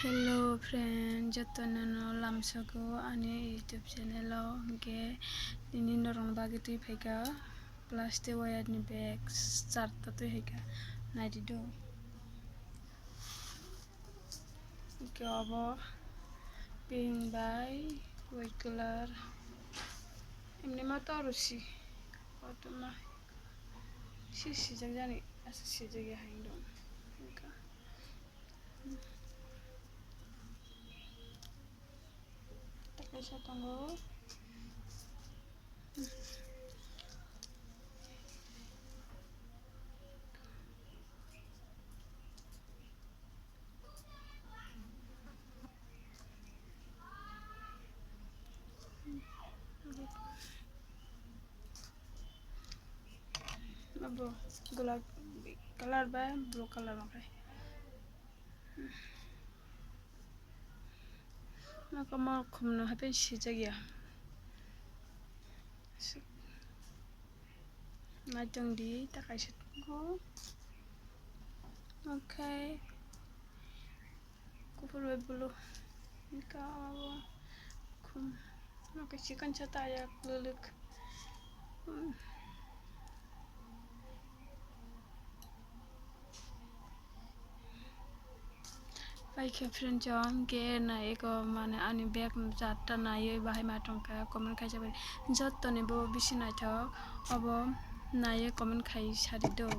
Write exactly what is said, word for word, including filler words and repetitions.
Hello friend, jotono no lamsogo ani YouTube channel o, hwnkhe tini norokni bagwi twi phaikha plastic wire ni bag charta twi phaikha, naidi do. Hwnkhe obo pink bai white colour, emni ma toro si, kotorma si sijak jani, asa sijak ya hai wngdong. Hwnkhe. Tei kaisa tongo. Abo golap colour ba blue colour rok hai. Nokamo khumno hapheno sijak ya. Naitong di ta kaisa tongo. Okay. Kuphur bai blue. Nika abo khum. Oke, chikon chata ya luluk. Hmm. Paikha friend chong ke na eko mane ani bag chatta naiwi bahai ma tongkha comment khaisa bai jottoni bo bisi naithok obo naiwi comment khai sadi do.